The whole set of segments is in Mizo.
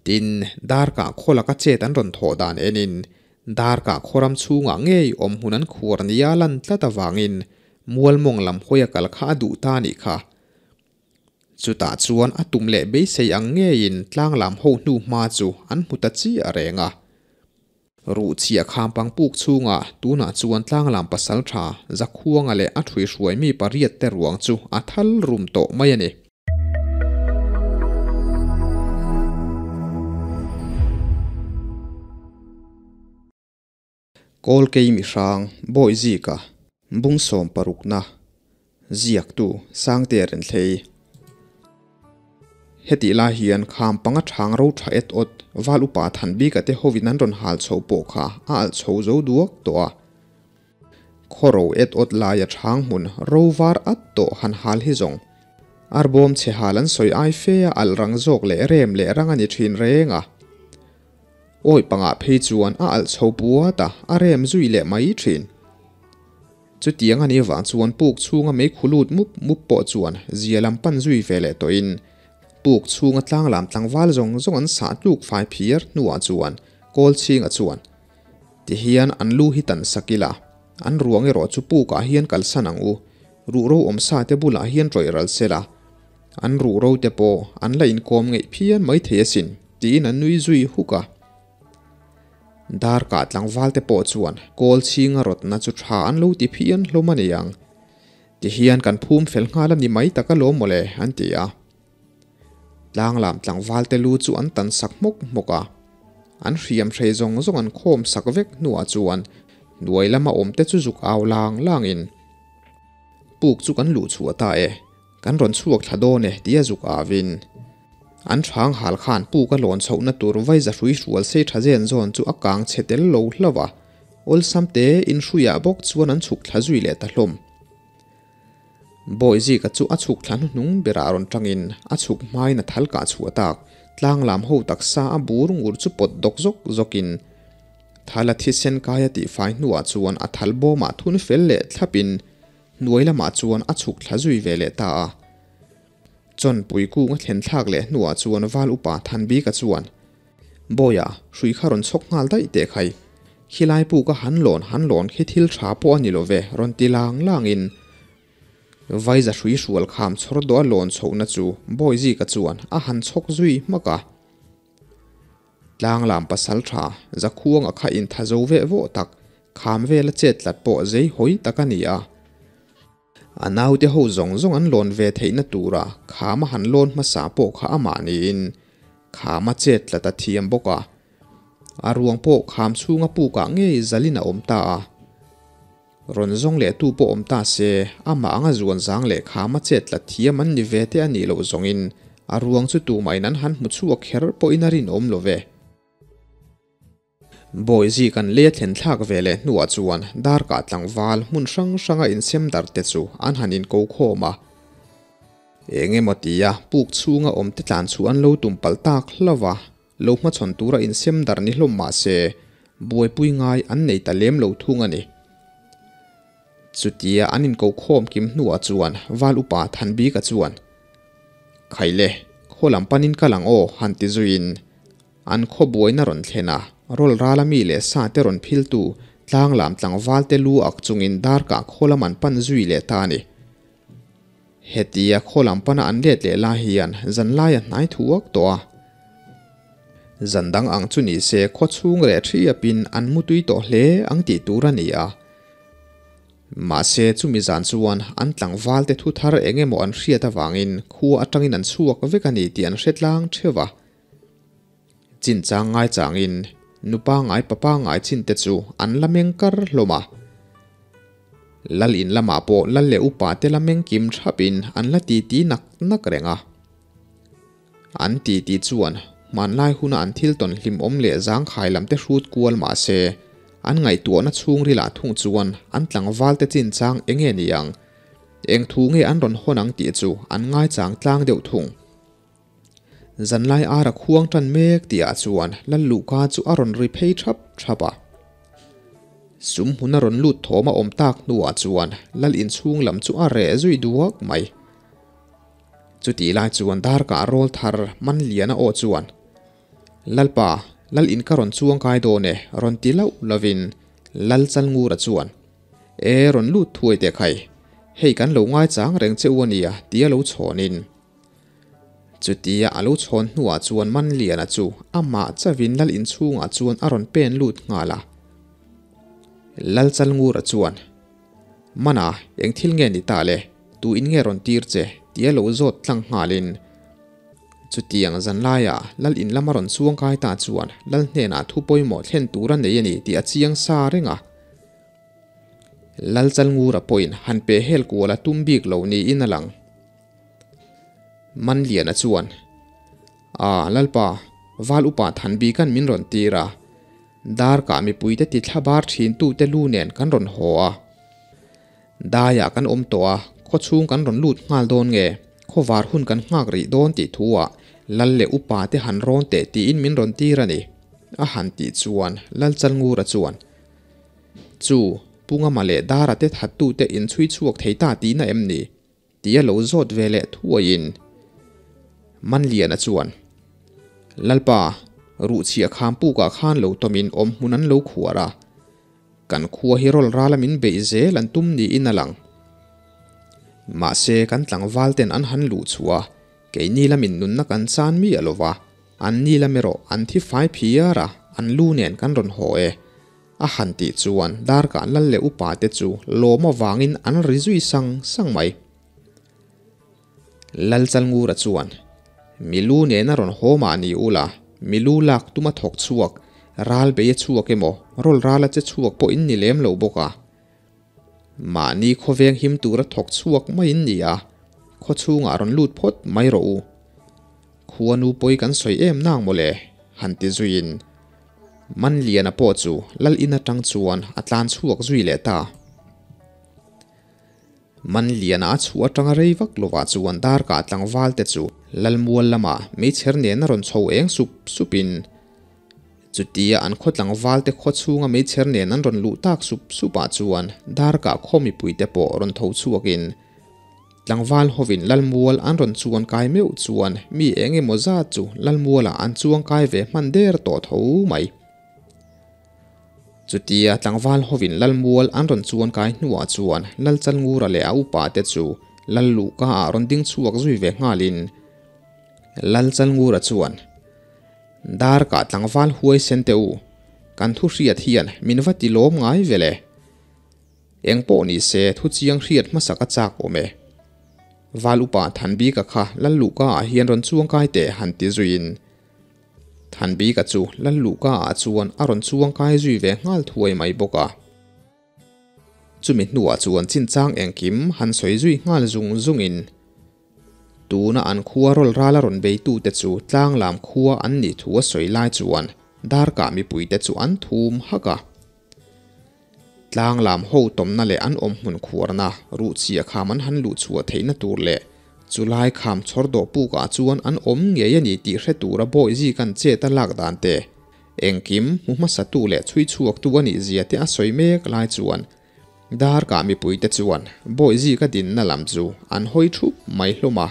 Tin, darkah khaw laka chet an rawn thawh dan enin darkah khaw ram chhungah ngei awm hun an khuar nia lan tlat avangin mualmawng lam hawi a kal kha a duh ta a nih kha. Chutah chuan a tum leh beisei ang ngeiin tlanglam ho hnu hma chu an hmu ta chiah reng a. Ruh chhia kham pangpuk chhungah tunah chuan tlanglam pasal tha Zakhuanga leh a ṭhuihruai mi pariat te ruang chu a thal rum tawh mai a ni. Kawlkei mihrang Bawi Zika bung sawm parukna ziaktu Sangte Renthlei. Hetih lai hian kham panga chhang ro tha et awt val upa than bika te hovin an rawn hal chho pawh kha a alh chho zo duak tawh a. Khaw ro et awt laia chhang hmun ro var at tawh han hal hi zawng. Arbawm chhe hal an sawi ai fe a alh rang zawk leh rem leh rang a ni thin reng a. Awi pangah phei chuan a alh chho puat a, a rem zui leh mai thin. Chutiang a nih avang chuan puk chhunga mei khu lut mup mup pawh chuan zia lam pan zui ve leh tawhin puk chhunga tlanglam tlangval zawng zawng an sah tluk fai phiar hnuah chuan kawl chhinga chuan tihian an lu hi tan sak ila, an ruang erawh chu pukah hian kalsan ang u, ruhro awmsa te bulah hian rawih ral sela, an ruhro te pawh an la inkawm ngeih phian maithei asin tiin a nui zui huk a. Darkah tlangval te pawh chuan kawl chhinga rawtna chu tha an lo ti phian hlawm a ni ang. Tihian kan phum fel nghal a ni mai tak alawm mawle an ti a. Tlanglam tlangval te lu chu an tan sak hmawk hmawk a. An hriam hrei zawng zawng an khawm sak vek hnuah chuan hnuai lama awm te chu zuk au lang langin puk chu kan luh chhuah ta e, kan rawn chhuak thla dawn e tia zuk auin An hrang hal khan puk a lawn chhohna tur vai za hrui hrual sei tha zen zawn chu a kang chhe tel lo hlauh a, awlsam te in hruiah bawk chuan an chhuk thla zui leh ta hlawm. Bawihzika chu a chhuk thla hnuhnung berah rawn tangin a chhuk hmain a thal kah chhuah tak, tlanglam ho taksa a bur ngur chu pawt dawk zawk zawkin thal a thisen kai a tihfai hnuah chuan a thal bawmah thun fel leh thlapin hnuai lamah chuan a chhuk thla zui ve leh ta a. Chawnpui kung a thlen thlak leh hnuah chuan val upa Thanbika chuan, Bawiha, hrui kha rawn chhawk nghal daih teh khai. Khilai puk a han lawn han lawn khi thil tha pawh a ni lo ve, rawn ti lang langin Vaiza hrui hrual kham chhawr dawh a lawn chhohna chu Bawizika chuan a han chhawk zui hmak a. Tlanglam pasal tha Zakhuanga kha intha zo veh vawh tak, kham vela chet tlat pawh zei hawi tak a ni a. A naute ho zawng zawng an lawn ve theihna tura kham a han lawn hmasa pawh kha amah niin kham a chet tlat a thiam bawk a. A ruang pawh kham chhunga pukah ngei zalin a awm ta a. Rawn zawng leh tu pawh awm ta se, amah anga zuan zang leh kham a chet tlat thiam an ni ve te a nih loh zawngin a ruang chu tumahin an han hmu chhuak kher pawhin a rinawm lo ve. Bawizi kan lei a thlen thlak ve leh hnuah chuan darkah tlangval hmun hrang hranga insem dar te chu an han inko khawm a. Eng emaw tia puk chhunga awm te tlan chu an lo tum palh tak hlauh a, lo hmachhawn tura insem dar ni hlawm mah se buaipui ngai an nei ta lem lo thung a ni. Chutia an inko khawm kim hnuah chuan Val upa Thanbika chuan, Khaile, khaw lam panin kal ang aw han ti zuiin An khaw buaina rawn thlen a, rawl rala mi leh sa te rawn philtu tlanglam tlangval te lu ak chungin darkah khaw lam an pan zui leh ta a ni. Hetia khaw lam pana an let leh lai hian zanlai a hnai thuak tawh a. Zan dang ang chu ni se khaw chhung reh thiapin an mutui tawh hle ang tih tur a ni a. Mahse chumi zan chuan an tlangval te thu thar eng emaw an hriat avangin khua atangin an chhuak vek a ni tih an hre tlang theuh a. Chinchang ngai changin nupa ngai papa ngai chin te chu an la meng kar hlawm a. Lal in lamah pawh lal leh upa te la meng kim thapin an la titi nak nak reng a. An titi chuan hmanlai huna an thil tawn hlimawm leh zangkhai lam te hrut kual mah se, an ngaihtuahna chhungrilah thung chuan an tlangval te chinchang eng nge ni ang, eng thu nge an rawn hawn ang tih chu an ngaichang tlang deuh thung. Zanlai ar a khuang tan mek tihah chuan Lalluhka chu a rawn ri phei thap thap a. Sum hmun a rawn lut thawm a awm tak hnuah chuan Lal inchhung lam chu a reh zui duak mai. Chutih lai chuan darkah rawl thar Manliana aw chuan, Lalpa, Lal in ka rawn chuang kai dawn e, rawn ti lauh lovin Lal Chalngura chuan, E, rawn lut thuai teh khai, hei kan lo ngaichang reng che u a nia, tia lo chhawnin. Chutia a lo chhawn hnuah chuan Manliana chu amah chavin Lal inchhungah chuan a rawn pen lut nghal a. Lal Chalngura chuan, Mana, eng thil nge ni ta le? Tu in nge rawn tir che? tia lo zawt tlang nghalin. Chutiang zan laiah Lal in lama rawn chuang kai ta chuan Lal hnenah thu pawimawh thlen tur a nei a ni tih a chiang sa reng a. Lal Chalngura pawhin han pe hel kual a tum bik lo niin a lang. Manliana chuan, A, Lalpa, Val upa Thanbikan min rawn tir a. Darkah mipuite ti thla bar thintute lu nen kan rawn haw a. Daiah kan awm tawh a, khaw chhung kan rawn lut nghal dawn nge? Khaw var hun kan nghak rih dawn tih thuah Lal leh upa te han rawn teh tiin min rawn tir a ni, a han tih chuan Lal Chalngura chuan, Chu, Pu Ngama leh Dara te thattute inchhui chhuak thei ta tihna em ni? Tih a lo zawt ve leh thuaiin Manliana chuan, Lalpa, ruhchhiah kham pukah khan lo tawmin awm hmun an lo khuar a, kan khua hi rawl rala min beih zel an tum niin a lang. Mahse, kan tlangval ten an han luh chhuah a, keini lamin nunna kan chan miah lo va, an ni lam erawh an thi fai phiar a, an lu nen kan rawn haw e. A han tih chuan darkah lal leh upa te chu lawm avangin an ri zui sang sang mai. Lal Chalngura chuan, Milu nena rawn haw mah ni ula, milu lak tuma thawk chhuak, ral bei a chhuak emaw, rawl ral a che chhuak pawh in ni lem lo bawk a. Mahni khawveng him tura thawk chhuak mai in ni a, khaw chhungah rawn lut phawt mai rawh u. Khuanu pawi kan sawi em nang mawle, han ti zuiin Manliana pawh chu Lal in atang chuan a tlan chhuak zui leh ta. Manliana a chhuah atanga rei vak lovah chuan darkah tlangval te chu Lalmual lamah meichher nen a rawn chho eng sup supin chutia an khaw tlangval te khaw chhunga meichher nen an rawn luh tak sup supah chuan darkah khaw mipui te pawh rawn tho chhuakin Tlangval hovin Lalmual an rawn chuan kai meuh chuan mi eng emaw zat chu Lalmualah an chuang kai ve hman der tawh tho mai. Chutia tlangval hovin Lalmual an rawn chuan kai hnuah chuan Lalchalngura leh a upa te chu Lalluhka ah rawn ding chhuak zui ve nghalin Lalchalngura chuan Darkah tlangval huaisen te u, kan thu hriat hian min va ti lawm ngai ve le. Eng pawh ni se, thu chiang hriat hmasak a chak awm e. Val upa Thanbika kha Lalluhka ah hian rawn chuang kai teh han ti zuiin Thanbika chu Lalluhka ah chuan a rawn chuang kai zui ve nghal thuai mai bawk a. Chumi hnuah chuan chinchang engkim han sawi zui nghal zung zungin tuna an khua rawl ral a rawn beitute chu tlanglam khua an nih thu a sawi lai chuan darkah mipuite chu an thum hak a. Tlang lam ho tawmna leh an awm hmun khuarna ruhchhia kham an han luh chhuah theihna tur leh chulai kham chhawr dawh pukah chuan an awm ngei a ni tih hre tura bawi zikan chet a lak dan te, engkim hmu hmasatu leh chhui chhuaktu a nih zia te a sawi mek lai chuan darkah mipuite chuan bawi zika dinna lam chu an hawi thup mai hlawm a.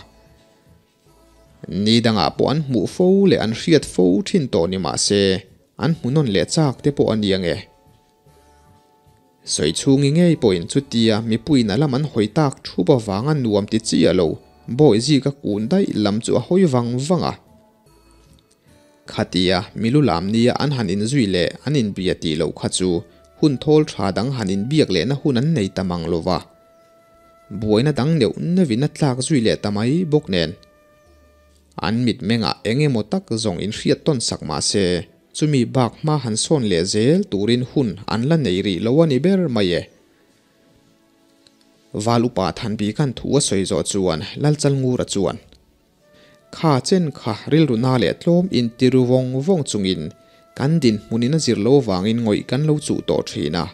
Ni dangah pawh an hmuh fo leh an hriat fo thin tawh ni mah se, an hmuhnawn leh chak te pawh a ni ang e. Sawi chhungi ngei pawhin chutia mipuiin a lam an hawi tak thup avanga nuam ti chiah lo, bawi zika kun daih lam chu a hawi vang vang a. Khatia milu lam nia an han inzui leh an inbia tih loh kha chu hun thawl tha dang han inbiak lehna hun an nei ta mang lo va. Buaina dang neuh neuhin a tlak zui leh ta mai bawk nen. An mitmengah eng emaw tak zawng inhriat tawn sak mah se, chumi bak hma han sawn leh zel turin hun an la nei rih lo a ni ber mai e. Val upa Thanbikan thu a sawi zawh chuan Lalchalngura chuan, Kha chen kha rilru na leh tlawm intiru vawng vawng chungin kan dinhmunin a zir lo vangin ngawih kan lo chuh tawh thin a.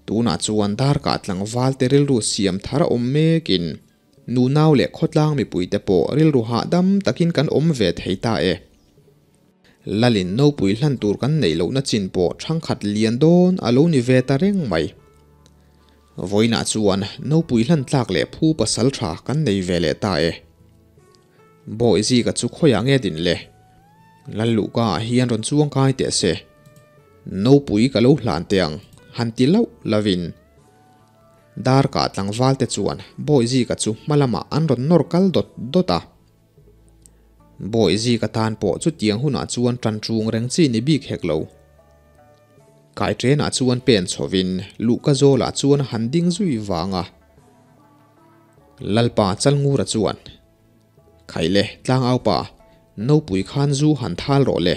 Tunah chuan darkah tlangval te rilru siam thar a awm mekin nunau leh khawtlang mipuite pawh rilru hahdam takin kan awm ve thei ta e. Lalin nopui hlan tur kan neih lohna chin pawh thangkhat lian dawn a lo ni ve ta reng mai. Vawiinah chuan nopui hlan tlak leh phu pasal tha kan nei ve leh ta e. Bawi zika chu khawiah nge din le? Lal luhka ah hian rawn chuang kai teh se. Nopui ka lo hlan teh ang, han ti lauh lovin. Darkah tlangval te chuan Bawihzika chu hma lamah an rawn nawr kal dawt dawt a. Bawihzika tan pawh chutiang hunah chuan tan chung reng chi ni bik hek lo. Kaiṭenah chuan pen chhovin luhka zawlah chuan a han ding zui vang a. Lalpa Chalngura chuan, Khaile, tlangaupa, nopui khan zu han thal rawh le.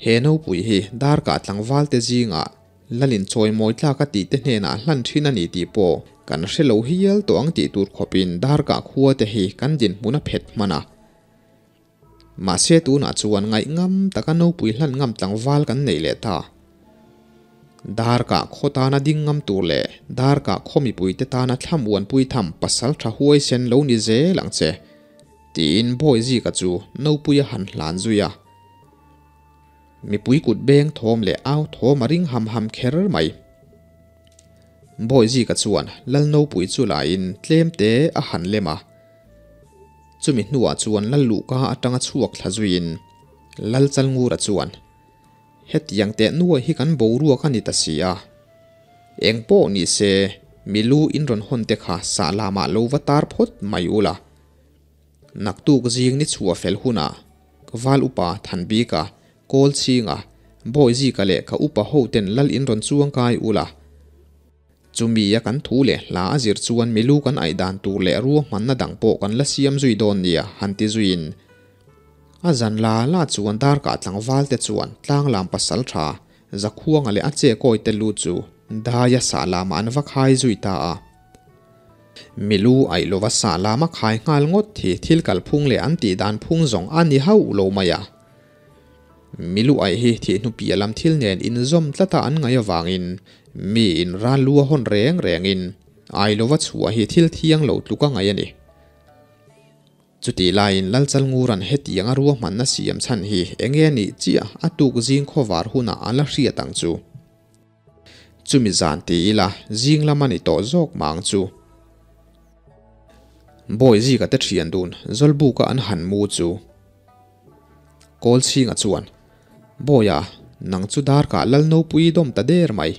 He nopui hi darkah tlangvalte zingah Lalin chawimawi tlak a tihte hnenah hlan thin a ni tih pawh kan hre lo hial tawh ang tih tur khawpin darkah khua te hi kan dinhmun a phet hman a. Mahse tunah chuan ngaihngam taka nopui hlan ngam tlangval kan neih leh ta. Darkah khaw tana ding ngam tur leh darkah khaw mipuite tana thlam uanpui tham pasal tha huaisen lo ni zel ang che, tiin Bawizika chu nopui a han hlan zui a. Mipui kut beng thawm leh au thawm a ring ham ham kher mai. Bawizika chuan Lal nopui chu lain tlem te a han lem a. Chumi hnuah chuan Lal luhka atanga chhuak thla zuiin Lal Chalngura chuan, Hetiang teh nuai hi kan boruak a ni ta si a. Eng pawh ni se, mi lu in rawn hawn te kha sah lamah lo va tar phawt mai ula. Naktuk zing ni chhuah fel hunah Val upa Thanbika, Kawlchhinga, Bawizika leh ka upa ho ten lal in rawn chuang kai ula. Chumi a kan thu leh hla a zir chuan milu kan aih dan tur leh ruahmanna dang pawh kan la siam zui dawn nia han ti zuiin a zan la la chuan darkah tlangval te chuan tlanglam pasal tha Zakhuanga leh a che kawi te lu chu daia sah lamah an va khai zui ta a. Milu aih lova sah lama khai nghal ngawt hi thil kalphung leh an tih dan phung zawng a ni hauh lo mai a. Milu aih hi thihnu piah lam thil nen inzawm tlata an ngaih avangin mi in ral lu a hawn reng rengin ai lova chhuah hi thil thiang lo tluk a ngaih a ni. Chutih laiin Lalchalnguran hetianga ruahmanna siam chhan hi enge a nih chiah a tuk zing khawvar hunah a la hriat ang chu. Chumi zan ti ila zing lam a ni tawh zawk mah ang chu. Bawizika te thian dun Zawlbuka an han mu chu. Kawlchhinga chuan, Bawia, nang chu darkah Lalnopui dawm ta der mai.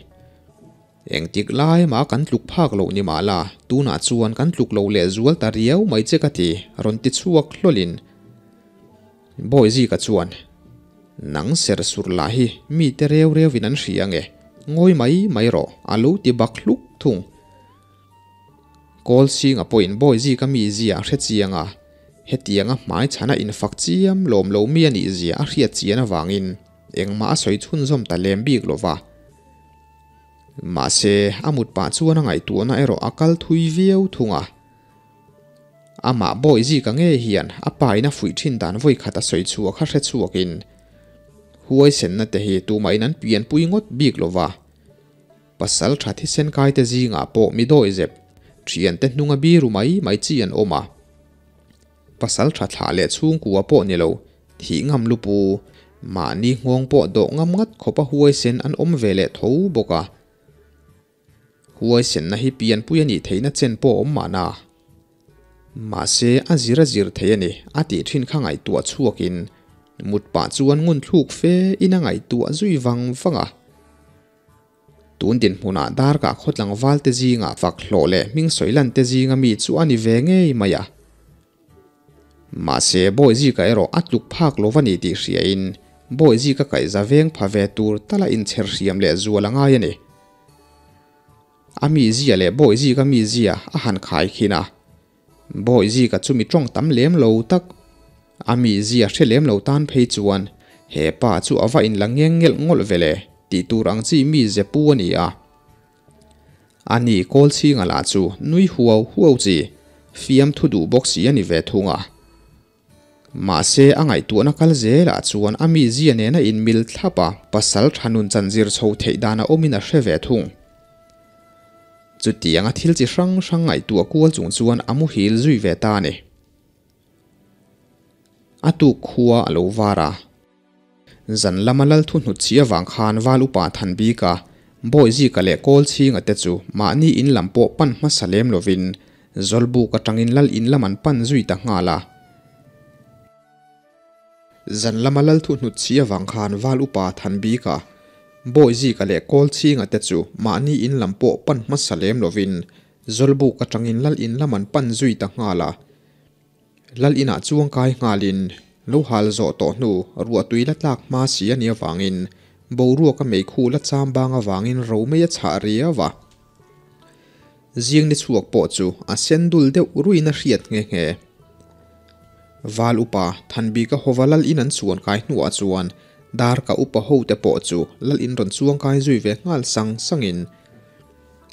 Engtik lai mah kan tluk phak loh ni mah la, tunah chuan kan tluk lo leh zual ta riau mai che ka ti, rawn ti chhuak hlawlin. Bawizika chuan, Nang ser sur lah hi mite reu reuin an hria nge, ngawi mai mai rawh, a lo ti bak hluk thung. Kawlchhinga pawhin Bawizika mizia a hre chiang a, hetianga hmai chhana infak chiam lawm lo mi a nih zia a hriat chian avangin engmah a sawi chhunzawm ta lem bik lo va. Mahse, a mut pah chuan a ngaihtuahna erawh a kal thui viau thung a. Amah Bawizika ngei hian a pa in a fuih thin dan vawi khat a sawi chhuah kha hre chhuakin huaisenna te hi tumahin an pianpui ngawt bik lo va. Pasal tha thisen kaite zingah pawh mi dawi zep, thiante hnunga biru mai mai chi an awm a. Pasal tha thlah leh chhungkua pawh ni lo, thih ngam lupu, mahni nghawng pawh dawh ngam ngat khawpa huaisen an awm ve leh tho bawk a. Huaisenna hi pianpui a nih theihna chen pawh a awm mahna. Mahse, a zir a zir thei a ni, a tih thin kha ngaihtuah chhuakin mut pah chuan ngun thluk fe in a ngaihtuah zui vang vang a. Tun dinhmunah darkah khaw tlangval te zingah fak hlawh leh hming sawi lan te zinga mi chu a ni ve ngei mai a. Mahse, Bawihzika erawh a tluk phak lo va ni tih hriain Bawihzika kaihza veng pha ve tur tala inchher hriam leh zual a ngai a ni. A mizia leh Bawihzika mizia a han khai khin a. Bawihzika chu mi tawng tam lem lo tak, a mizia hre lem lo tan phei chuan he pa chu a va inla ngeng ngelh ngawlh ve le tih tur ang chi mize pu a ni a. A ni Kawlchhinga lah chu nui huau huau chi, fiamthu duh bawk si a ni ve thung a. Mahse a ngaihtuahna kal zelah chuan a mizia nena inmil thlap a, pasal tha nun chanzir chho theih dan a awmin a hre ve thung. Chutianga thil chi hrang hrang ngaihtuah kual chung chuan a muhil zui ve ta a ni. A tuk khua a lo var a. Zan lama lal thu hnut chhi avang khan Val upa Thanbika, Bawizika leh Kawlchhinga te chu mahni in lam pawh pan hmasa lem lovin Zawlbuk atangin lal in lam an pan zui ta nghal a. Zan lama lal thu hnut chhi avang khan Val Upa Thanbika, Bawizika leh Kawlchhinga te chu mahni in lam pawh pan hmasa lem lovin Zawlbuk atangin lal in lam an pan zui ta nghal a. Lal inah chuangkai nghalin lo hal zawh tawh hnu ruahtui la tlak hma si a nih avangin boruak a meikhu la cham bang avangin ro mai a chhah riau a. Zing ni chhuak pawh chu a sen dul deuh ruin a hriat nghe nghe. Val upa Thanbika hova lal in an chuankai hnuah chuan Darka upa hote pawh chu lal in rawn chuangkai zui ve nghal sang sangin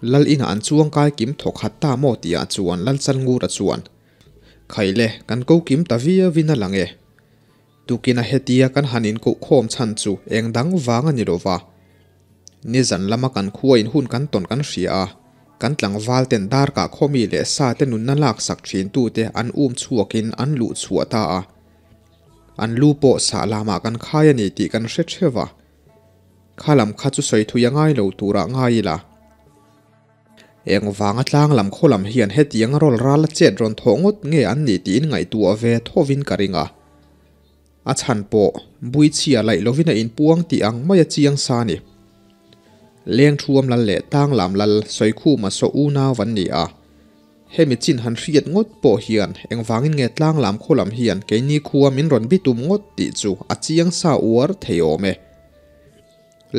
Lal inah an chuangkai kim thawk khat ta maw tihah chuan Lal Chalngura chuan, Khai le, kan ko kim ta viauin a lang e. Tukina hetia kan han inkohkhawm chhan chu eng dang vang a ni lo va. Nizan lama kan khua in hun kan tawn kan hria a, kan tlangval ten darkah khawmi leh sa te nunna laksak thin tute an um chhuakin an luh chhuah ta a. An lu pawh sah lamah kan khai a ni tih kan hre theuh va. Kha lam kha chu sawi thui a ngai lo turah ngai ila. Eng vanga tlang lam khaw lam hian hetiang a rawl ral a chet rawn thawh ngawt nge an nih tiin ngaihtuah ve thawvin ka ring a. A chhan pawh bui chhia laih lovin a inpuang tih ang mai a chiang sa ni. Leng thuam lal leh tang lam lal Sawikhuma saw unau an ni a. Hemi chin han hriat ngawt pawh hian engvangin nge tlang lam khaw lam hian keini khua min rawn bitum ngawt tih chu a chiang sa uar thei awm e.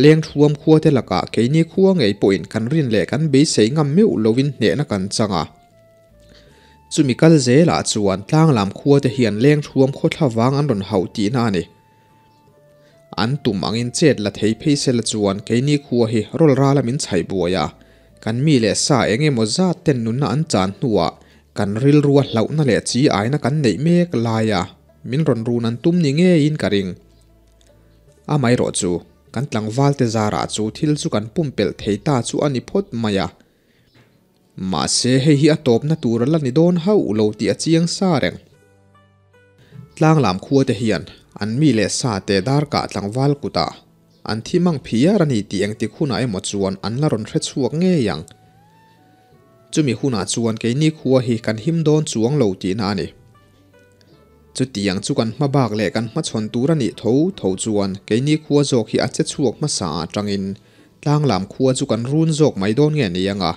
Leng thuam khua te lakah keini khua ngei pawhin kan rin leh kan beisei ngam meuh loin hnehna kan chang a. Chumi kal zelah chuan tlang lam khua te hian leng thuam khaw thla vang an rawn hauh tihna a ni. An tum angin chet la thei phei sela chuan keini khua hi rawl rala min chhaih buai a, kan mi leh sa eng emaw zat ten nunna an chan hnuah kan rilrua hlauhna leh chi aina kan neih mek laia min rawn run an tum ni ngeiin ka ring. Amaherawh chu, kan tlangvalte zarah chu thil chu kan pumpelh thei ta chu a ni phawt mai a. Mahse hei hi a tawpna tur a la ni dawn hauh lo tih a chiang sa reng. Tlanglam khua te hian an mi leh sa te darkah tlangval kutah an thi mang phiar a ni tih engtik hunah emaw chuan an la rawn hre chhuak ngei ang. Chumi hunah chuan keini khua hi kan him dawn chuang lo tihna a ni. Chutiang chu kan hma bak leh kan hmachhawn tur a nih tho tho chuan keini khua zawk hi a che chhuak hmasa atangin Tlanglam khua chu kan run zawk mai dawn nge ni anga?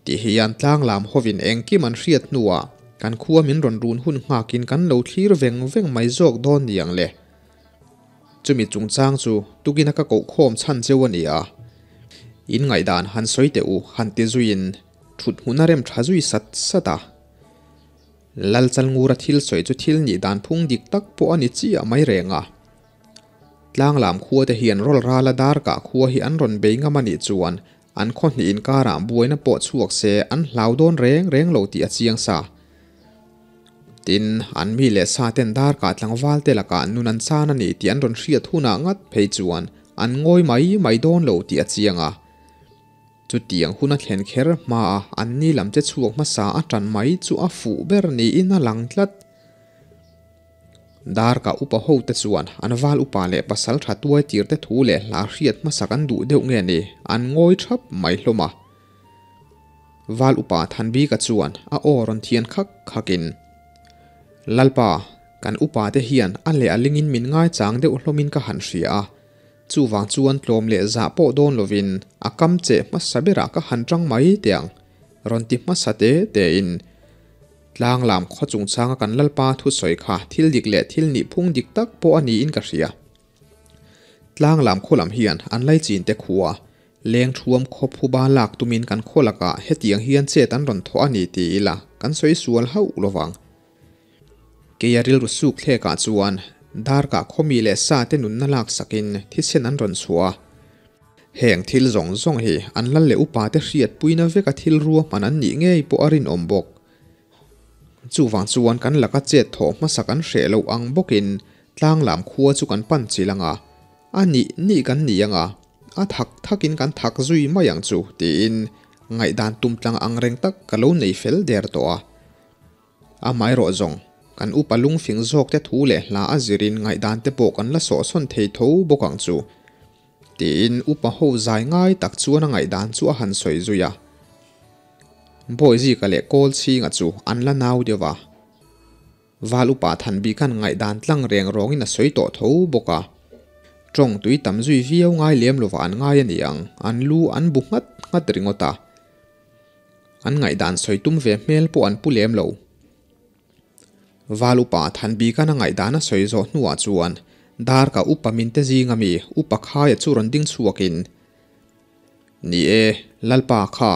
Ti hian tlanglam hovin engkim an hriat hnuah kan khua min rawn run hun nghakin kan lo thlir veng veng mai zawk dawn ni ang le. Chumi chungchang chu tukina ka kohkhawm chhan cheu a ni a. In ngaihdan han sawi teh u han ti zuiin thut hmun a rem tha zui sat sat a. Lalchalngura thil sawi chu thil nih dan phung dik tak pawh a ni chiah mai reng a. Tlanglam khua te hian rawl rala darkah khua hi an rawn bei ngam a nih chuan an khaw hnih inkarah buaina pawh chhuak se an hlau dawn reng reng lo tih a chiang sa. Tin, an mi leh sa ten darkah tlangval te lakah nun an chan a ni tih an rawn hriat hunah ngat phei chuan an ngawi mai mai dawn lo tih a chiang a. Chutiang hun a thlen kher hmaa an ni lam che chhuak hmasa a tan mai chu a fuh ber niin a lang tlat. Darka upa ho te chuan an val upa leh pasal tha tuai tir te thu leh hla hriat hmasa kan duh deuh nge ni an ngawi thap mai hlawm a. Val upa Thanbika chuan a aw rawn thian khak khak in, Lalpa, kan upa te hian a leh a ling in min ngaichang deuh hlawm in ka han hria a, chuvang chuan tlawm leh zah pawh dawn lovin a kam cheh hmasa berah ka han tang mai teh ang rawn ti hmasa te te in, Tlanglam khaw chungchanga kan Lalpa thusawi kha thil dik leh thil nih phung dik tak pawh a niin ka hria. Tlanglam khaw lam hian an laichin te khua, leng thuam khaw phuba lak tumin kan khaw lakah hetiang hian chet an rawn thawh a ni ti ila kan sawi sual hauh lovang. Keia rilru suk thlekah chuan darkah khawmi leh sa te nunna laksakin thisen an rawn chhuah a. Heng thil zawng zawng hi an lal leh upa te hriatpuina veka thil ruahman an nih ngei pawh a rinawm bawk. Chuvang chuan kan laka chet thawh hmasa kan hreh loh ang bawkin tlanglam khua chu kan pan chil ang a, a nih nih kan ni ang a, a thak thakin kan thak zui mai ang chu tiin ngaihdan tum tlang ang reng tak ka lo nei fel der tawh a. Amaherawh zawng, kan upa lungfing zawk te thu leh hla a zirin ngaihdan te pawh kan la sawhsawn thei tho bawk ang chu. Tiin upa ho zai ngai tak chuan a ngaihdan chu a han sawi zui a. Bawizika leh Kawlchhinga chu an la nau deuh a. Val upa Thanbikan ngaihdan tlang reng rawngin a sawi tawh tho bawk a. Tawng tui tam zui viau ngai lem lova an ngai a ni ang, an lu an bu nghat nghat ringawt a. An ngaihdan sawi tum ve hmel pawh an pu lem lo. Val upa Thanbikan a ngaihdan a sawi zawh hnuah chuan Darka upa minte zinga mi upa khaia chu rawn ding chhuakin, Ni e, Lalpa kha,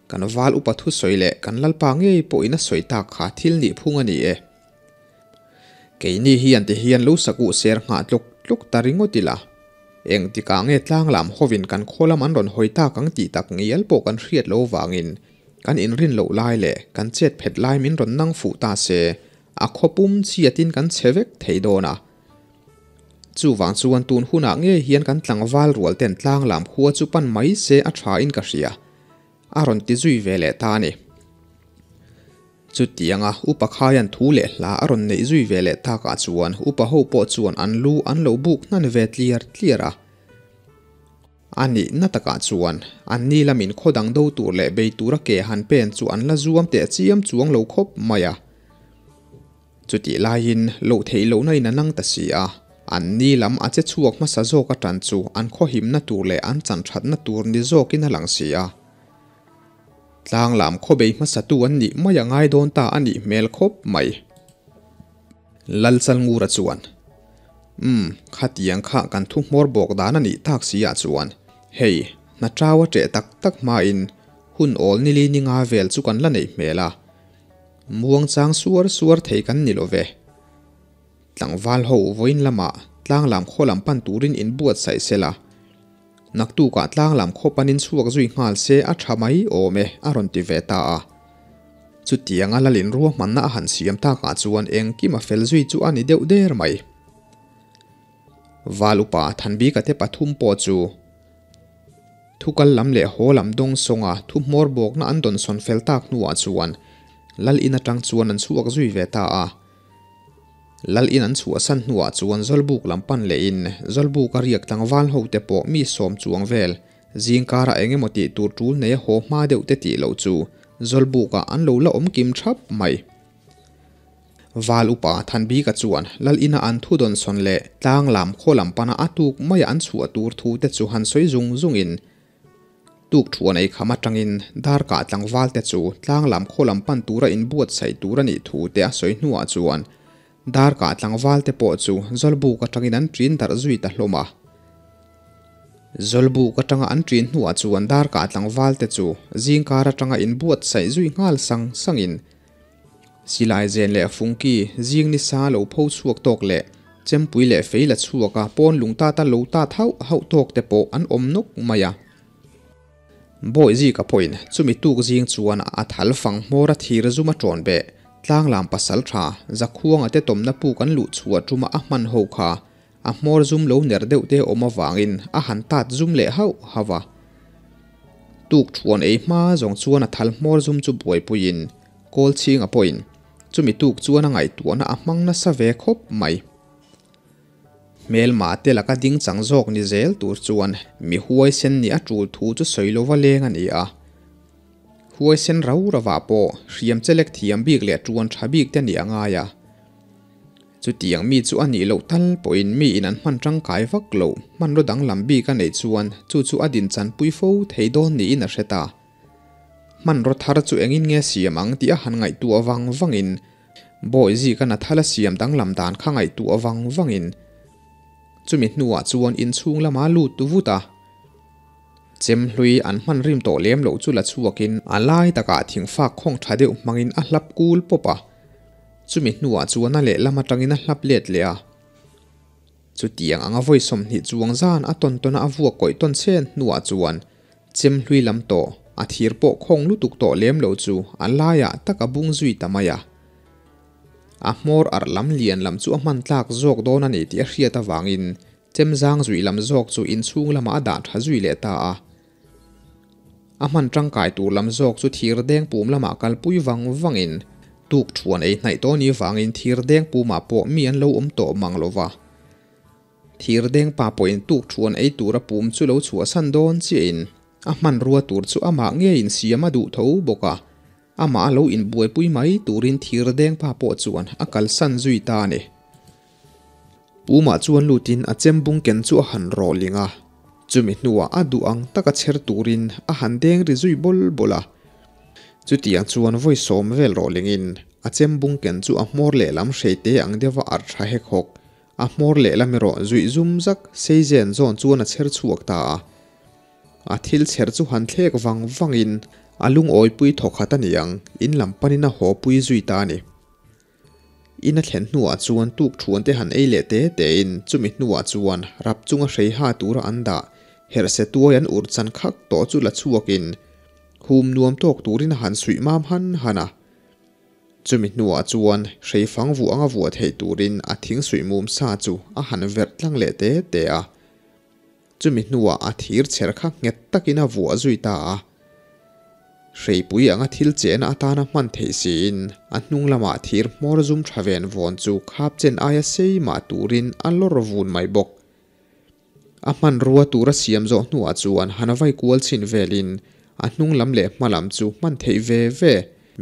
kan val upa thusawi leh kan Lalpa ngei pawhin a sawi tak kha thil nih phung a ni e. Keini hian ti hian lo sak uh ser nghah tluk tluk ta ringawt ila. Engtikah nge tlang lam hovin kan khaw lam an rawn hawi tak ang tih tak ngial pawh kan hriat lo vangin kan inrin loh lai leh kan chet phet lai min rawn nang fuh ta se, a khaw pum chiatin kan che vek thei dawn a. Chuvang chuan tun hunah ngei hian kan tlangval rual ten tlang lam khua chu pan mai se a tha in ka hria, a rawn ti zui ve leh ta a ni. Chutianga Upa Khaian thu leh hla a rawn neih zui ve leh takah chuan Upa ho pawh chuan an lu an lo buk hnan ve tliar tliar a. A nihna takah chuan an ni lamin khaw dang do tur leh bei tura ke han pen chu an la zuam teh chiam chuang lo khawp mai a. Chutih laiin loh theih lohna in a nang ta si a, an ni lam a che chhuak hmasa zawk atan chu an khawhimna tur leh an chan thatna tur ni zawkin a lang si a. Tlang lam khawbei hmasatu an nih mai a ngai dawn ta a nih hmel khawp mai. Lalchalngura chuan, Umm, khatiang kha kan thu hmawr bawk dan a nih tak si ah chuan, hei, hna tau a ṭeh tak tak hmain hun awl nili ni nga vel chu kan la neih hmel a. Muang chang suar suar thei kan ni lo ve. Tlangval ho vawiin lamah tlang lam khaw lam pan turin inbuatsaih sela. Naktukah tlang lam khaw panin chhuak zui nghal se a tha mai awm e, a rawn ti ve ta a. Chutianga Lalin ruahmanna a han siam takah chuan engkim a fel zui chu a ni deuh der mai. Val upa Thanbika te pathum pawh chu thukal lam leh haw lam dawng sawnga thu hmawr bawkna an dawnsawn fel tak hnuah chuan Lal in atang chuan an chhuak zui ve ta a. Lal in an chhuahsan hnuah chuan Zawlbuk lam pan lehin Zawlbuk a riak tlangval ho te pawh mi sawm chuang vel zingkarah eng emaw tih tur tul nei a haw hma deuh te tih loh chu Zawlbukah an lo la awm kim thap mai. Val upa Thanbika chuan Lal ina an thu dawnsawn leh tlang lam khaw lam pana a tuk maia an chhuah tur thu te chu han sawi zung zungin Tuk thuan ei kham atangin darkah tlangval te chu tlang lam khaw lam pan tura inbuatsaih tur a nih thu te a sawi hnuah chuan darkah tlangval te pawh chu Zawlbuk atangin an ṭin darh zui ta hlawm a. Zawlbuk atanga an ṭin hnuah chuan darkah tlangval te chu zingkar atanga inbuatsaih zui nghal sang sangin Silai zen leh fungki zing ni sa lo pho chhuak tawk leh chempui leh fei la chhuak a pawn lung tata lo tat hauh hauh tawk te pawh an awm nawk mai a. Bawi zika pawhin chumi tuk zing chuan a thal fang hmawr a thir zum a ṭawn beh tlang lam pasal tha Zakhuanga te tawmna puk an luh chhuah ṭuma a hman ho kha a hmawr zum lo ner deuh te awm avangin a han tat zum leh hauh hauh a. Tuk thuan ei hma zawng chuan a thal hmawr zum chu buaipuiin kawl chhinga pawhin chumi tuk chuan a ngaihtuahna a hmang nasa ve khawp mai. Hmelma te laka ding chang zawk ni zel tur chuan mi huaisen nih a tul thu chu sawi lova leng a ni a. Huaisen rau ravah pawh hriam chelek thiam bik leh tuan tha bik te nih a ngai a. Chutiang mi chu a nih loh tal pawhin mi in an hman tangkai vak loh hmanraw danglam bik a neih chuan chu chu a dinchanpui fo thei dawn niin a hre ta. Hmanraw thar chu engin nge siam ang tih a han ngaihtuah vang vangin Bawi zika Nathala siam danglam dan kha ngaihtuah vang vangin chumi hnuah chuan inchhung lama lut vut a. Chem hlui an hman rim tawh lem loh chu la chhuakin a lai takah thingfak khawng tha deuh hmangin a hlap kul pawp a. Chumi hnuah chuan a lehlam atangin a hlap let leh a. Chutiang anga vawi 20 chuang zan a tawn tawna a vuak kawih tawn chen hnuah chuan chem hlui lam tawh a thir pawh khawng lutuk tawh lem lo chu a laiah tak a bung zui ta mai a. A hmawr arh lam lian lam chu a hman tlak zawk dawn a ni tih a hriat avangin chem zang zui lam zawk chu inchhung lamah a dah tha zui leh ta a. A hman tangkai tur lam zawk chu thir deng pum lamah kalpui vang vangin tuk thuan ei hnaih tawh ni vangin thir deng pumah pawh mi an lo awm tawh mang lo va. Thir deng pa pawhin tuk thuan ei tura pum chu lo chhuahsan dawn chiahin a hmanrua tur chu amah ngeiin siam a duh tho bawk a. Amah lo inbuaipui mai turin thirdeng pa pawh chuan a kalsan zui ta a ni. Pumah chuan lutin a chembung ken chu a han rawhling a, chumi hnuah a duh ang taka chher turin a han deng ri zui bawl bawl a. Chutiang chuan vawi sawm vel rawhlingin a chembung ken chu a hmawr lehlam hreite ang deuha arh tha hek hawk, a hmawr lehlam erawh zuih zum zak sei zen zawn chuan a chher chhuak ta a. A thil chher chu han thlek vang vangin a lungawipui thawkhat a ni ang, in lam panin a haw pui zui ta a ni. In a thlen hnuah chuan tuk thuan te han ei leh te tein chumi hnuah chuan rap chunga hrei ha tura an dah herhse tuai an urh chan khak tawh chu la chhuakin hum nuam tawk turin a han suih mam han han a. Chumi hnuah chuan hrei fang vuah anga vuah theih turin a thing suih mum sa chu a han verh tlang leh te te a. Chumi hnuah a thir chher kha nghet takin a vuah zui ta a. Hreipui anga thil chehna atana hman theih siin a hnung lamah thir hmawr zum tha ven vawn chu khap chen aia sei mah turin a lawr vun mai bawk. A hmanrua tura siam zawh hnuah chuan han vai kual chhin velin a hnung lam leh hma lam chu hman theih ve ve.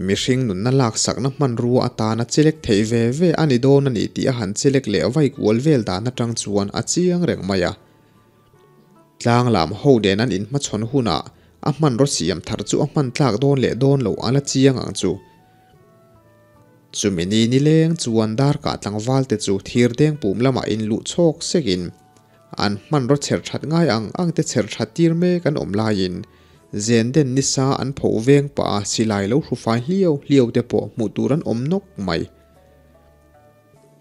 Mihring nunna laksakna hmanrua atana chelek theih ve ve a ni dawn a ni tih a han chelek leh vai kual vel dan atang chuan a chiang reng mai a. Tlang lam ho nen an inhmachhawn hunah a hmanraw siam thar chu a hman tlak dawn leh dawn loh a la chiang ang chu. Chumi ni nileng chuan darkah tlangval te chu thirdeng pum lamah inluh chhawk sekin An hmanraw chher that ngai ang ang te chher that tir mek an awm laiin zen den nisa an pho veng pah a silai lo hru fai hliau hliau te pawh hmuh tur an awm nawk mai.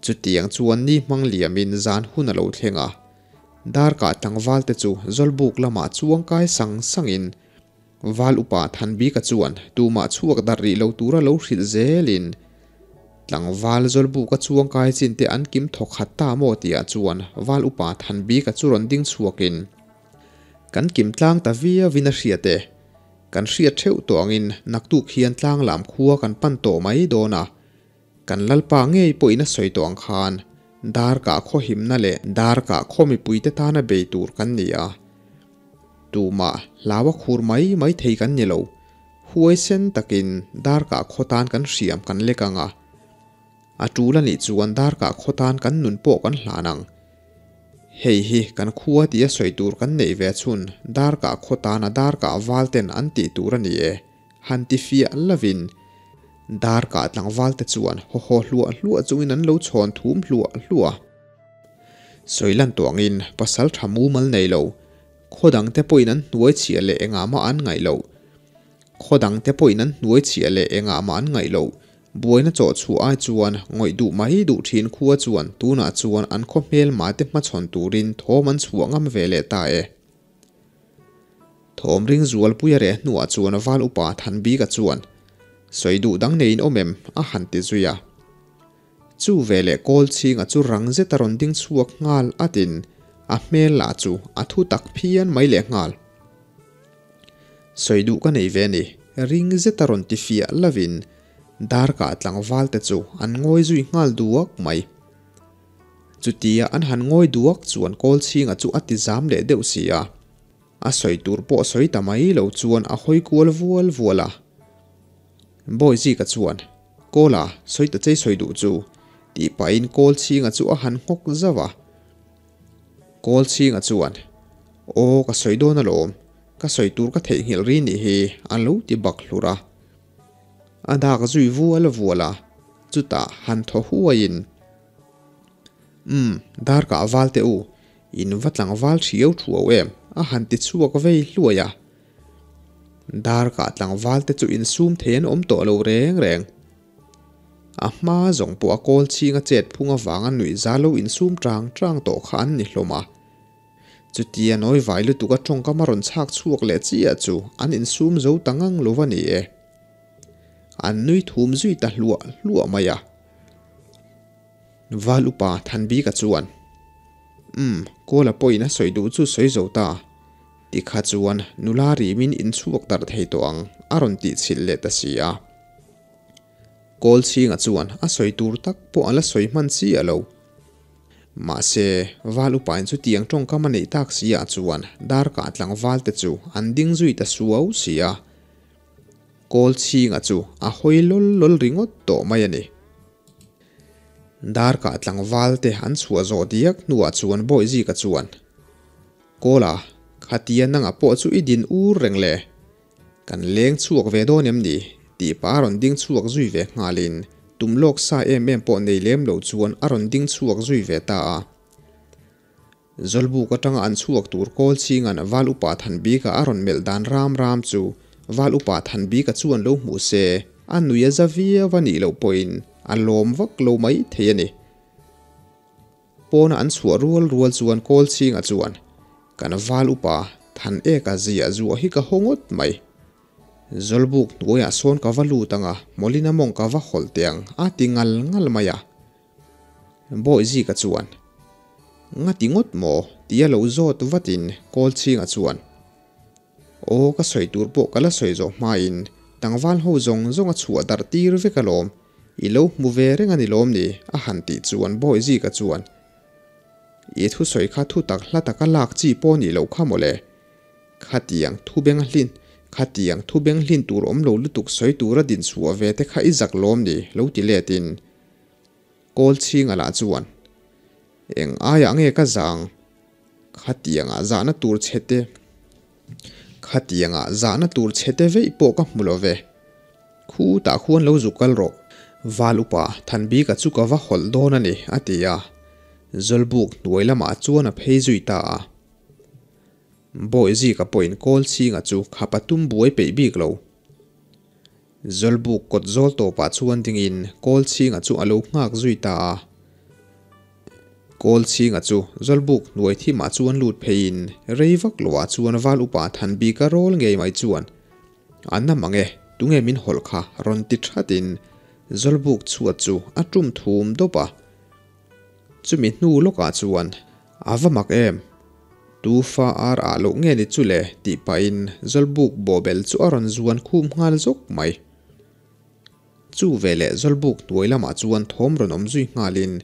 Chutiang chuan ni hmang liamin zan hun a lo thleng a, darkah tlangval te chu Zawlbuk lamah chuang kai sang sangin Val upa Thanbika chuan tumah chhuak darh rih lo tura lo hrilh zelin tlangval Zawlbuka chuang kai chin te an kim thawk khat ta maw tihah chuan Val upa Thanbika chu rawn ding chhuakin kan kim tlang ta viauin a hriat e. Kan hriat theuh tawh angin naktuk hian tlang lam khua kan pan tawh mai dawn a, kan Lalpa ngei pawhin a sawi tawh ang khan darkah khaw himna leh darkah khaw mipuite tana bei tur kan ni a. Tumah hlau a khur mai mai thei kan ni lo. Huaisen takin darkah khaw tan kan hriam kan lek ang a. A tul a nih chuan darkah khaw tan kan nun pawh kan hlan ang. Hei hi kan khua tia sawi tur kan neih ve chhun darkah khaw tana darkah val ten an tih tur a ni e, han ti fiah lovin darkah tlangval te chuan haw haw hluah hluah chungin an lo chhawn thum hluah hluah. Sawi lan tawh angin pasal tha mumal nei lo, khaw dang te pawhin an hnuai chhiah leh engah mah an ngaih loh. Khaw dang te pawhin an hnuai chhiah leh engah mah an ngaih loh. Buaina chawh chhuah ai chuan ngawih duh mai duh thin khua chuan tunah chuan an khaw hmelma te hmachhawn turin thawm an chhuah ngam ve leh ta e. Thawm ring zualpui a reh hnuah chuan Val upa Thanbika chuan, Sawi duh dang neiin awm em? a han ti zui a. Chu veleh kawl chhinga chu rang zet a rawn ding chhuak nghal atin a hmel lah chu a thu tak phian mai leh nghal. Sawi duh ka nei ve ni, ring zet a rawn ti fiah lovin darkah tlangval te chu an ngawi zui nghal duak mai. Chutia an han ngawi duak chuan kawl chhinga chu a ti zam leh deuh si a, a sawi tur pawh sawi ta mai lo chuan a hawi kual vual vual a. Bawi Zika chuan, Kawla, sawi ta chei sawi duh chu, tih pahin kawl chhinga chu a han nghawk zauh a. Kawl chhinga chuan, Aw, ka sawi dawn alawm, ka sawi tur ka theihnghilh ri nih hi, a lo ti bak hlur a. A dak zui vual vual a, chutah han thaw huaiin, Umm, darkah val teh u, in va tlangval thiau thuau em, a han ti chhuak vei hluai a. Darkah tlangval te chu insum thei an awm tawh lo reng reng. A hma zawng pawh a kawl chhing a chet phung avanga nuih za lo insum tang tang tawh kha an ni hlawm a. Chutia nawi vai lutuk a tawngkam a rawn chhak chhuak leh chiah chu an insum zo ta ngang lo va ni e. An nui thum zui ta hluah hluah mai a. Val upa Thanbika chuan, Umm, Kawla pawhin a sawi duh chu sawi zo ta. Tikha chuan nula rimin inchhuak darh thei tawh ang a rawn tih chhilh leh ta si a. Kawl chhinga chuan a sawi tur tak pawh a la sawi hman chiah lo. Mahse, val upain chutiang tawngkam a neih tak si ah chuan darkah tlangval te chu an ding zui ta suau si a. Kawlchhinga chu a hawi lawl lawl ringawt tawh mai a ni. Darkah tlangval te an chhuah zawh diak hnuah chuan Bawihzika chuan, Kawla, khatia nanga pawh chu i din ur reng le. Kan leng chhuak ve dawn em ni? tih pah a rawn ding chhuak zui ve nghalin tum lawk sa em em pawh nei lem lo chuan a rawn ding chhuak zui ve ta a. Zawlbuk atanga an chhuak tur kawl chhinga'n Val Upa Thanbika a rawn melh dan ram ram chu Val Upa Thanbika chuan lo hmuh se a nui a za viau a nih loh pawhin a lawm vak lo mai thei a ni. Pawna an chhuah rual rual chuan kawl chhinga chuan kan Val Upa Than eka ziah zuah hi ka haw ngawt mai. Zawlbuk hnuaiah sawn ka va lut anga Mawlina mawng ka va hawlh teh ang a ti ngal ngal mai a. Bawihzika chuan, Nga ti ngawt maw? tia lo zawt vatin Kawlchhinga chuan, Aw ka sawi tur pawh ka la sawi zawh hmain tlangval ho zawng zawng a chhuah darh tir vek alawm, i lo hmu ve reng a ni lawm ni? a han tih chuan Bawihzika chuan, I thusawi kha thutak hla taka lak chi pawh nih loh kha mawle. Khatiang thu beng hlin, khatiang thu beng hlin tur awm lo lutuk sawi tura din chhuah ve te kha i zak lawm ni? lo ti letin Kawl chhinga lah chuan, Eng aiah nge ka zang? Khatiangah zahna tur chhe te, khatiangah zahna tur chhe te veih pawh ka hmu lo ve. Khu tah khuan lo zuk kal rawh. Val upa Thanbika chu ka va hawlh dawn a ni, a ti a. Zawlbuk hnuai lamah chuan a phei zui ta a. Bawihzika pawhin kawl chhinga chu khapa tum buai peih bik lo. Zawlbuk kawt zawl tawpah chuan dingin kawl chhinga chu a lo nghak zui ta a. Kawl chhinga chu Zawlbuk hnuai thimah chuan lut pheiin rei vak loah chuan val upa Thanbika rawl ngei mai chuan A na mang e, tunge min hawlh kha rawn ti thatin Zawlbuk chhuat chu a tum thum dawp a. Chumi hnu lawkah chuan A va mak em? Tu fa ar ah loh nge ni chu le? tih pahin Zawlbuk bawhbel chu a rawn zuan khum nghal zawk mai. Chu veleh Zawlbuk hnuai lamah chuan thawm rawn awm zui nghalin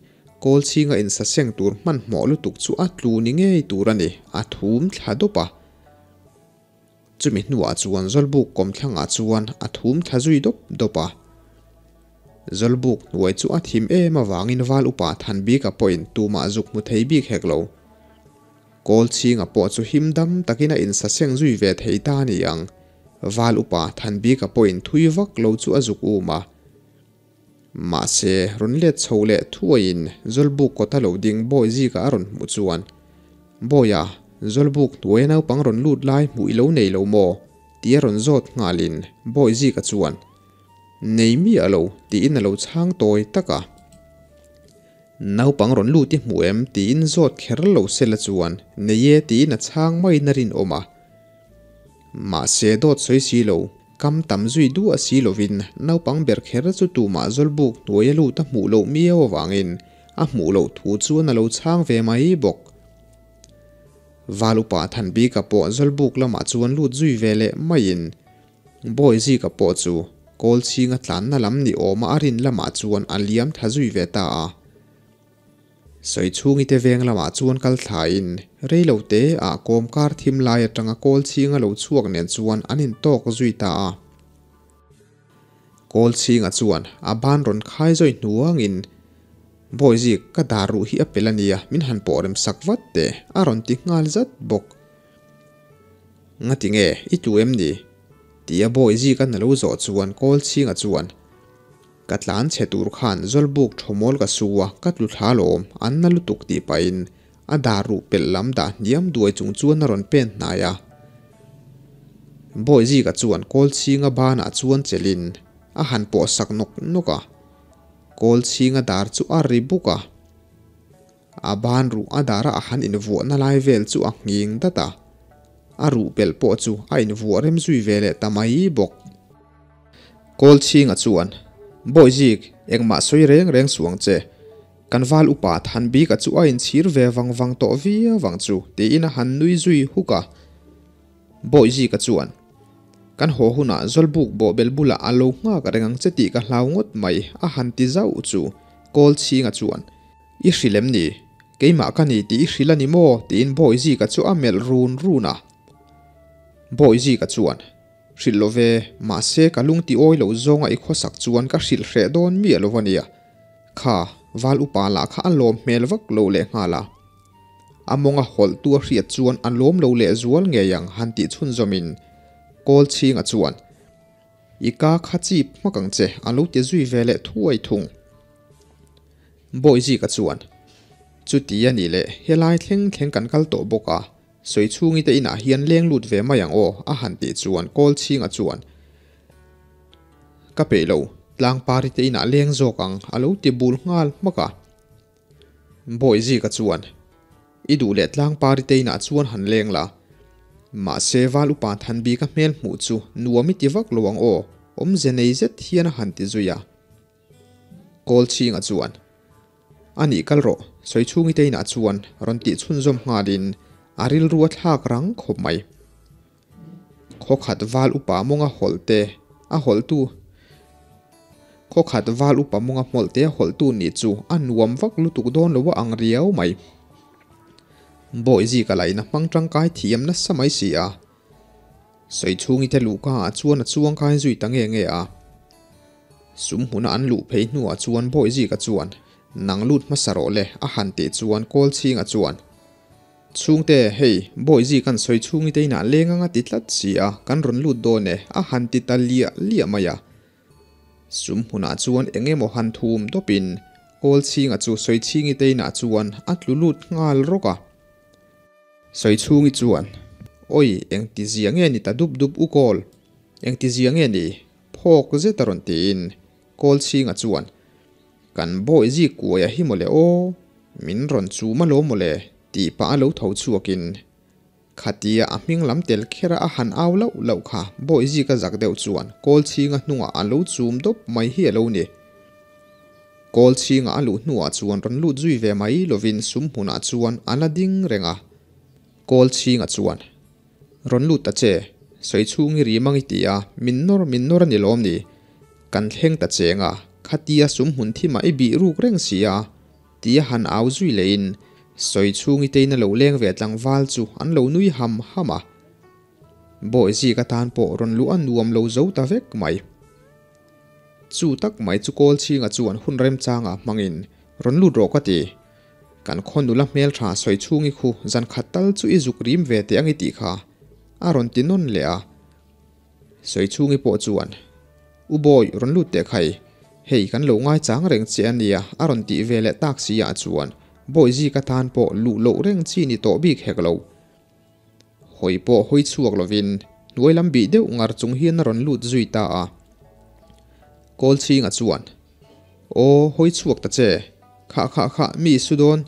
kawl chhinga insa seng tur hmanhmawh lutuk chu a tlu ni ngei tur a ni, a thum thla dawp a. Chumi hnuah chuan Zawlbuk kawmthlangah chuan a thum thla zui dawp dawp a. Zawlbuk hnuai chu a thim em avangin Val Upa Thanbika pawhin tumah zuk hmu thei bik hek lo. Kawl chhinga pawh chu him dam takin a insaseng zui ve thei ta a ni ang. Val Upa Thanbika pawhin thui vak lo chu a zuk um a. Mahse, rawn let chho leh thuaiin Zawlbuk kawta lo ding Bawi zika a rawn hmuh chuan, Bawia, Zawlbuk hnuaia naupang rawn lut lai hmuh i lo nei lo maw? tia rawn zawt nghalin Bawi zika chuan, Nei miah lo, tiin a lo chhang tawi tak a. Naupang rawn lut i hmu em? tiin zawt kher lo sela chuan, Nei e, tiin a chhang maiin a rinawm a. Mahse, dawt sawi si lo. Kam tam zui duah si lovin naupang ber kher chu tumah Zawlbuk hnuaia lut a hmuh loh miau avangin a hmuh loh thu chuan a lo chhang ve mai bawk. Val upa Thanbika pawh Zawlbuk lamah chuan lut zui ve leh maiin Bawizika pawh chu Kawlchhinga tlanna lam ni awma a rin lamah chuan a liam tha zui ve ta a. Sawi chhungi te veng lamah chuan kal thlaiin rei lo te ah kawm kar thim lai atanga kawl chhinga lo chhuak nen chuan an intawk zui ta a. Kawl chhinga chuan a ban rawn khai zawi hnuangin, Bawizik, ka dar ruh hi a pel ania, min han pawh rem sak vat teh, a rawn ti nghal zat bawk. Ngati nge, i tlu em ni? Tia Bawizik an a lo zawh chuan kawl chhinga chuan, Ka tlan chhe tur khan Zawlbuk thawmawl ka su a, ka tlu thla lawm, an na lutuk tih pahin a dar ruh pelh lam dah hniam duai chung chuan a rawn pen hnai a. Bawihzika chuan kawl chhinga banah chuan chelhin a han pawh sak nawk nawk a, kawl chhinga dar chu a ri buk a. A ban ruh a dara a han invuahna lai vel chu a nghing dat a, a ruh pelh pawh chu a invuah rem zui ve leh ta mai bawk. Kawlchhinga chuan, Bawihzik, engmah sawi reng reng suh ang che. Kan val upa Thanbika chu a inchhir ve vang vang tawh viau vang chu, tiin a han nui zui huk a. Bawihzika chuan, Kan haw hunah Zawlbuk bawhbel bulah a lo nghak reng ang che tih ka hlau ngawt mai, a han ti zauh chu. Kawlchhinga chuan, I hrilh em ni? Keimah ka ni tih i hrilh a ni maw? tiin Bawihzika chu a melh run run a. Bawihzika chuan. Hrilh lo ve, mahse ka lung ti awi lo zawnga i khawsak chuan ka hrilh hreh dawn miah lo ania. Kha, val upa lah kha a lawm hmel vak lo lehnghal a. A mawnga hawlhtu a hriat chuan a lawm lo lehzual ngei ang han tih chhunzawmin kawl chhinga chuan, I ka kha chip hmak ang che a lo ti zui ve leh thuai thung. Bawihzika chuan, Chuti a nih leh helai thleng thleng kan kal tawh bawk a, sawi chhungi te inah hian leng lut ve mai ang aw a han tih chuan kawl chhinga chuan, Ka peih lo, tlangpari te inah leng zawk ang a lo ti bul nghal hmak a. Bawihzika chuan, I duh leh tlangpari te inah chuan han leng la. Mahse val upa Thanbika hmel hmuh chu nuam i ti vak lo ang aw, awmze nei zet hian a han ti zui a. Kawlchhinga chuan, A nih kal rawh, Sawichhungi te inah chuan rawn tih chhunzawm nghalin a rilru a thlak rang khawp mai. Khawkhat val upa mawnga hawlh te a hawlhtu Khawkhat val upa mawnga hmawlh te a hawlhtu nih chu a nuam vak lutuk dawn lo a ang riau mai. Bawihzika laina hmang tangkai thiam nasa mai si a. Sawichhungi te luhka ah chuan a chuangkai zui ta nge nge a. Sum hmuna an luh phei hnuah chuan Bawihzika chuan, Nang lut hmasa rawh le a han tih chuan Kawlchhinga chuan, Chhungte, hei, Bawihzi kan sawi chhungi te inah leng anga ti tlat si a, kan rawn lut dawn e, a han ti ta liah liah mai a. Sum hmunah chuan eng emaw han thum dawpin Kawlchhinga chu Sawichhingi te inah chuan a tlu lut nghal rawk a. Sawichhungi chuan, Awi, engti zia nge ni ta dup dup u Kawl? Engti zia nge ni? Phawk zet a rawn tiin Kawlchhinga chuan, Kan Bawihzi kuaia hi mawle aw, min rawn chum alawm mawle tih pah a lo tho chhuakin khatia a hming lam tel khera a han au lauh lauh kha Bawihzi ka zak deuh chuan Kawlchhinga hnungah a lo chum dawp mai hi a lo ni. Kawlchhinga a luh hnuah chuan rawn lut zui ve mai lovin sum hmunah chuan a la ding reng a. Kawlchhinga chuan, Rawn lut ta che, sawi chhungi ri mang i ti a, min nawr min nawr a ni lawm ni? Kan thleng ta cheng a, khatia sum hmun thimah i bih ruk reng si a, tia han au zui lehin sawi chhungi tein a lo leng ve tlangval chu an lo nui ham ham a. Bawihzik atan pawh rawn luh a nuam lo zo ta vek mai. Chu tak mai chu Kawlchhinga chuan hun remchangah hmangin rawn lut rawh ka ti. Kan khaw nula hmeltha sawi chhungi khu zan khat tal chu i zuk rim ve teh ang i tih kha a rawn ti nawn leh a. Sawi chhungi pawh chuan, U Bawi, rawn lut teh khai, hei kan lo ngaichang reng che a nia a rawn tih ve leh tak si ah chuan Bawi zika tan pawh luh loh reng chi ni tawh bik hek lo. Hawi pawh hawi chhuak lovin hnuai lam bih deuh ngar chung hian a rawn lut zui ta a. Kawlchhinga chuan, Aw, hawi chhuak ta che, khah khah khah mi su dawn,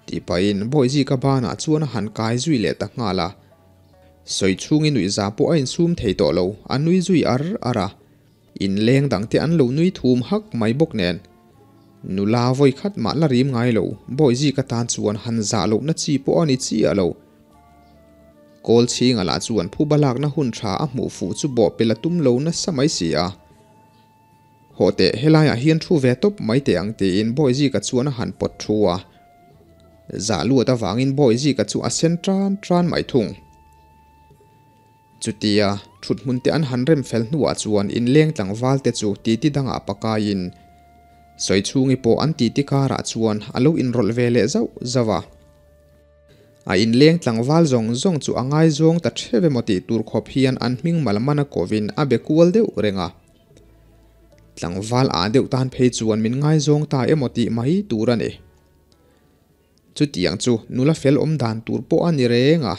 tih pahin Bawihzika banah chuan a han kai zui leh ta nghal a. Sawi chhungin nuihza pawh a insum thei tawh lo, a nui zui ar ar a. Inleng dangte an lo nui thum hak mai bawk nen. Nula vawi khat mah la rim ngai lo, Bawihzika tan chuan han zah lohna chi pawh a ni chiah lo. Kawlchhinga lah chuan phuba lakna hun tha a hmuh fuh chu bawhpelh a tum lo nasa mai si a. Hawh teh, helaiah hian thu ve tawp mai teh ang tiin Bawihzika chuan a han pawt thu a. Zah luat avangin Bawihzika chu a sen tan tan mai thung. Chutia thut hmun te an han rem fel hnuah chuan inleng tlangval te chu titi dangah pakaiin Sawichhungi pawh an titi karah chuan a lo inrawlh ve leh zauh zauh a. A inleng tlangval zawng zawng chu a ngaizawng ta theuh emaw tih tur khawp hian an hming mal man a kovin a be kual deuh reng a. Tlangval ah deuh tan phei chuan min ngaizawng ta emaw tih mai tur a ni. Chutiang chu nula fel awm dan tur pawh a ni reng a.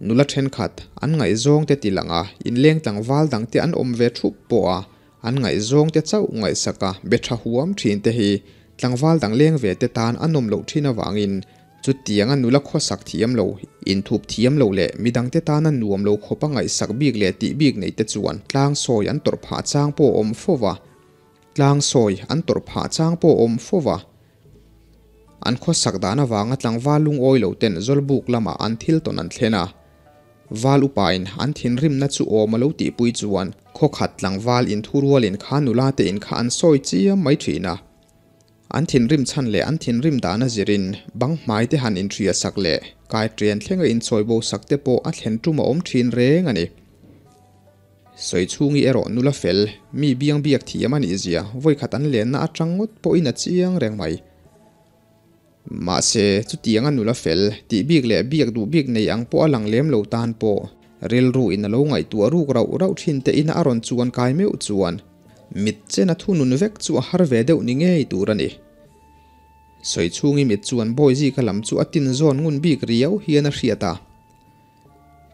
Nula thenkhat an ngaihzawng te ti lang a, inleng tlangval dang te an awm ve thup pawh a, an ngaihzawng te chauh ngaihsak a be tha huam thin te hi tlangval dang leng ve te tan a nawm loh thin avangin chutianga nula khawsak thiam lo, inthup thiam lo leh midangte tana nuam lo khawpa ngaihsak bik leh tih bik nei te chuan tlang sawi an tawrh phah chang pawh a awm fo va, tlang sawi an tawrh phah chang pawh a awm fo va. An khawsak dan avanga tlangval lungawi lo ten Zawlbuk lamah an thil tawn an thlen a. Val upain an thinrimna chu awm a lo tihpui chuan khawkhat tlangval inthurualin kha nula te in kha an sawi chiam mai thin a. An thinrim chhan leh an thinrim dan a zirin bang hmai te han inhria sak leh kai trian thlenga inchawi bo sak te pawh a thlen tum a awm thin reng a ni. Sawichhungi erawh nula fel, mi biang biak thiam a nih zia vawikhat an lenna atang ngawt pawhin a chiang reng mai. Mahse, chutianga nula fel, tih bik leh biak duh bik nei ang pawh a lang lem lo tan pawh rilru in a lo ngaihtuah ruk rauh rauh thin te ina a rawn chuan kai meuh chuan mit chen a thunun vek chu a har ve deuh ni ngei tur a ni. Sawichhungi mit chuan Bawizika lam chu a tin zawn ngun bik riau hian a hriat a.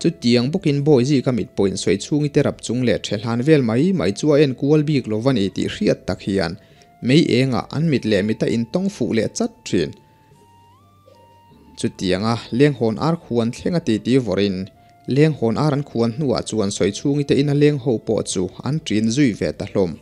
Chutiang bawkin Bawizika mit pawhin Sawichhungi te rap chung leh ṭhe hlan vel mai mai chu a en kual bik lo va ni tih hriat tak hian mei engah an mit leh mit a intawng fuh leh chat ṭhin. Chutianga lenghawn ar khuan thleng a titi vawrhin lenghawn ar an khuan hnuah chuan Sawichhungi te ina leng ho pawh chu an ṭin zui ve ta hlawm.